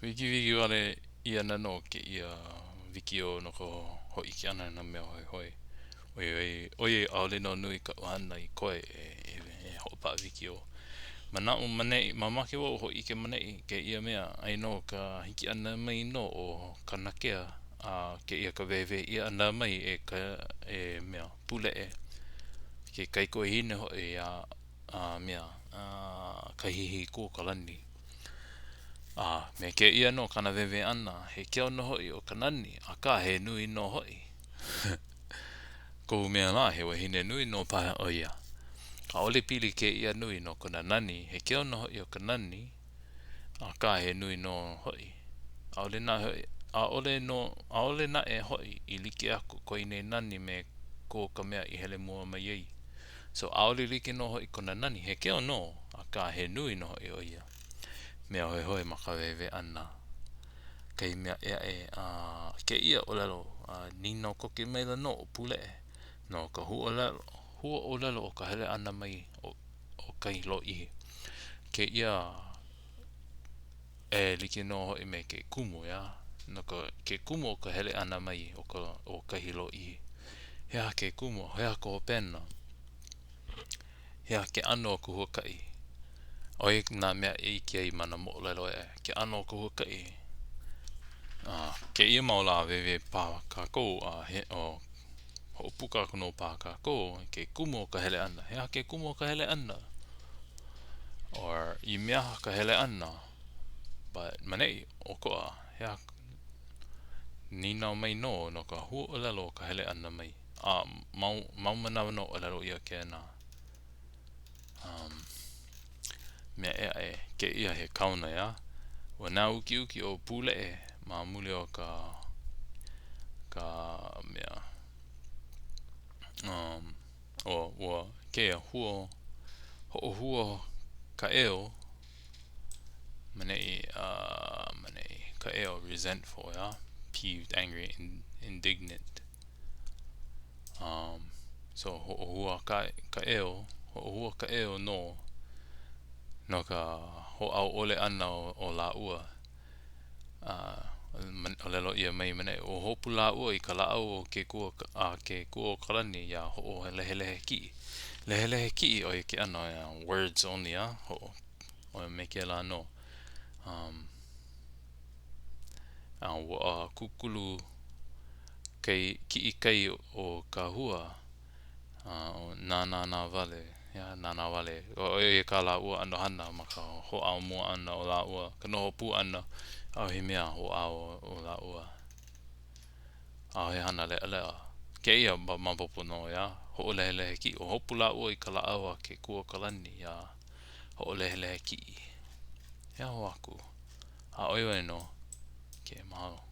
Wikiwiki wale ʻia ana nō kēia wikiō no ka hōʻike ʻana i nā mea hoihoi. ʻOiai ʻoiai ʻaʻole nō nui kaʻu hana i koe e e hoʻopaʻa wikiō. Manaʻo maneʻi, mamake wau hōʻike maneʻi kēia mea, aia nō ka hiki ʻana mai nō o Kanakea a kēia ka wehewehe ʻia ʻana mai e ka e mea Puleʻe, ke kaikuahine hoʻi a a mea a Kahihikūokalani. A me kēia nō kāna wehewehe ʻana, he keu nō hoʻi o ka nani, akā he nui nō hoʻi. Kohu mea lā, he wahine nui nō paha ʻo ia. ʻAʻole pili kēia nui no kona nani, he keu nō hoʻi o ka nani, akā he nui nō hoʻi. ʻAʻole naʻe hoʻi, ʻaʻole nō, ʻaʻole naʻe hoʻi i like aku ko ia nei nani me ko ka mea i hele mua mai ai. So ʻaʻole like nō hoʻi kona nani, he keu nō, akā he nui nō hoʻi ʻo ia. Mea hoihoi ma ka wehewehe ʻana. Kahi mea ʻē aʻe a kēia ʻōlelo a nīnau koke maila nō ʻo Puleʻe no ka huaʻōlelo huaʻōlelo o ka hele ʻana mai o o kahi lōʻihi. Kēia e like nō hoʻi me ke kumu, ʻeā? No ka ke kumu o ka hele ʻana mai o ka o kahi lōʻihi. He aha ke kumu? He aha ka hopena? He aha ke ʻano o ka huakaʻi? ʻO ia nā mea e ʻike ai ma nā moʻolelo ʻē, ke ʻano o ka huakaʻi. A kēia mau lā wehewehe paha kākou a he o hoʻopuka aku nō paha kākou i ke kumu o ka hele ʻana. He aha ke kumu o ka hele ʻana? Or i mea aha ka hele ʻana? But maneʻi, ʻokoʻa, he aha nīnau mai nō no ka huaʻōlelo o ka hele ʻana mai. A mau, mau manawa nō ʻōlelo ʻia kēnā. Um, mea ʻē aʻe, kēia he kaona, ʻeā? Ua nāukiuki ʻo Puleʻe ma muli o ka, ka mea, um, ua, ua, kēia hua, hoʻohua kaʻeo, maneʻi, uh, maneʻi, kaʻeo, resentful, ʻeā? Peeved, angry, indignant. Um, so hoʻohua ka, kaʻeo, hoʻohua kaʻeo nō no ka hōʻau ʻole ʻana o, o lāua. Uh, ʻōlelo ʻia mai maneʻi, ua hopu lāua i ka lāʻau o ke kua, a ke Kūokalani iā hoʻolehelehe kiʻi. Lehelehe kiʻi ʻo ia ke ʻano, yeah, words only, ah, hoʻo, ʻo me kēlā nō. Um, a ua kūkulu kai, kiʻi kai o Kahua, a nānānā wale, yeah, nānā wale. ʻO ia kā lāua ʻano hana ma ka hoʻāo mua ʻana o lāua, ka noho pū ʻana, ʻaʻohe mea hoʻāo o lāua. ʻAʻohe hana leʻaleʻa. Kēia maopopo nō, ʻeā? Hoʻolehelehe kiʻi. Ua hopu lāua i ka lāʻau a ke Kūokalani iā hoʻolehelehe kiʻi. He aho aku. A ʻo ia wale nō. Okay, mahalo.